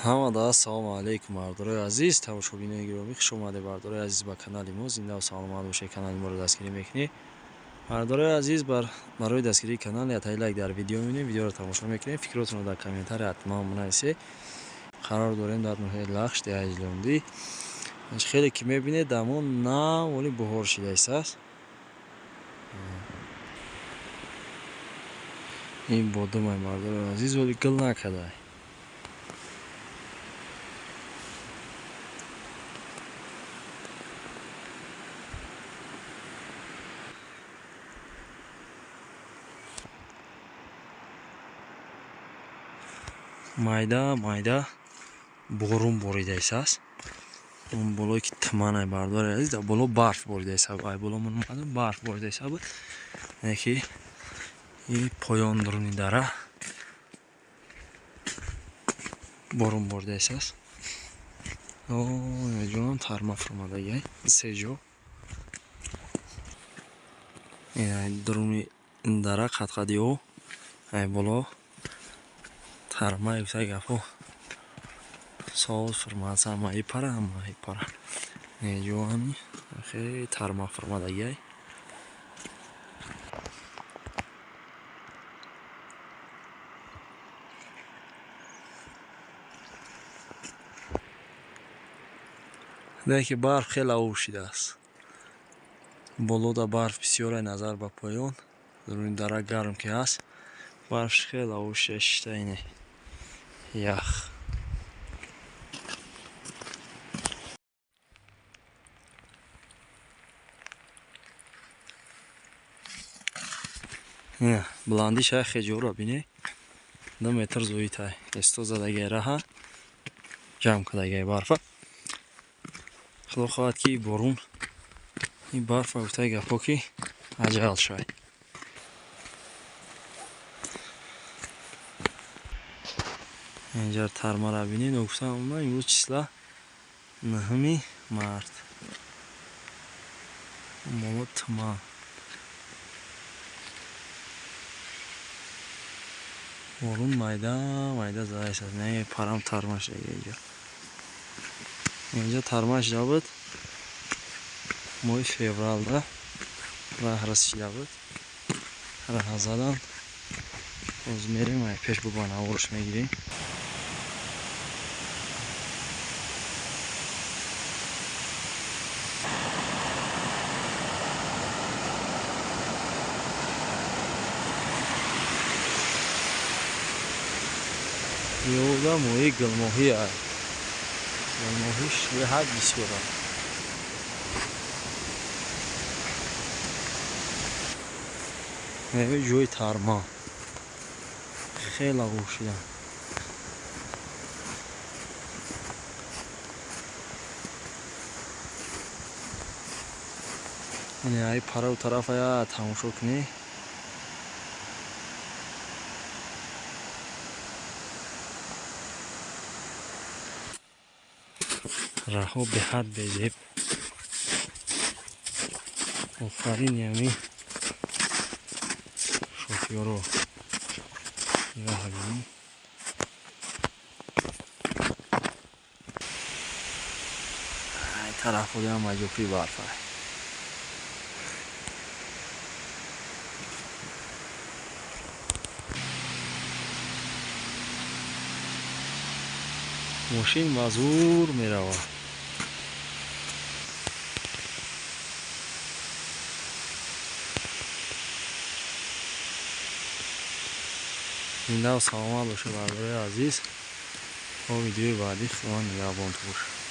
Ҳамада ассалому алайкум, бардорои азиз, тамошобинони гиромӣ, хуш омадед, бардорои азиз, ба канали мо. Зинда ва саломат бошед, канали моро дастгирӣ мекунед. Бардорои азиз, барои дастгирии канал ятаи лайк дар видео мебинед, видеоро тамошо мекунед, фикротонро дар комментария ҳатман бинависед. Қарор дорем дар ноҳияи Лахш, деҳаи Ҷилондӣ. Хеле ки мебинед, дамон наволи буҳор шидааст. Ин бодумай, бардорои азиз, вале гул накардай. Майда майда борун боридааст. Он болое ки туманай, бардори азиз, дар боло барф боридааст. Ай боло ман омадам, барф боридааст. Яъне ки и поён дуруни дара борун боридааст. О, ҷонам, тарма фуромадагиай се ҷо. Дуруни дара қадқади об, ай боло тарма гуфта гапо соз фурмад, ҳамаи пара, ҳамаи пара. Неҷоами хеле тарма фурмадагиай. Ки барф хеле об шидааст. Болода барф бисёр назар ба поён. Дуруни дара гарм ки ҳаст, барф хеле об шида шишта ине ях. Баландиш ай хеҷоро бине, 2 метр зоитай. Эсто задагай раҳа, ҷамъ кардагай барфа. Худо хоҳад ки борун ин барфа гуфтаи гапҳо ки аҷал шавад. Инҷа тармара бинед, гуфтам имрӯз числа 9 март. Боло туман. Борун майда майда задааст. Не парам тарма шуда инҷа. Инҷа тарма шуда буд. Моҳи февралда раҳ расида буд. Раҳ задан. Боз мерем, ай пеш бубан аворш мегирем. Ёда моҳи гулмоҳӣ ай. Гулмоҳиш беҳад бисёр ай. Ҷои тарма. Хеле ғур шида. Ин ай парау тараф ая тамошо кунӣ. Раҳо беҳад безеб. Офарин ями шофёро. Нигоҳ бинӣ. Ай тараф одам аҷоқи барф ай. Мошин ба зур меравад. Зинда ва саломат бошед, бардорои азиз. То видеои баъдӣ Худованд нигаҳбонтон бошад.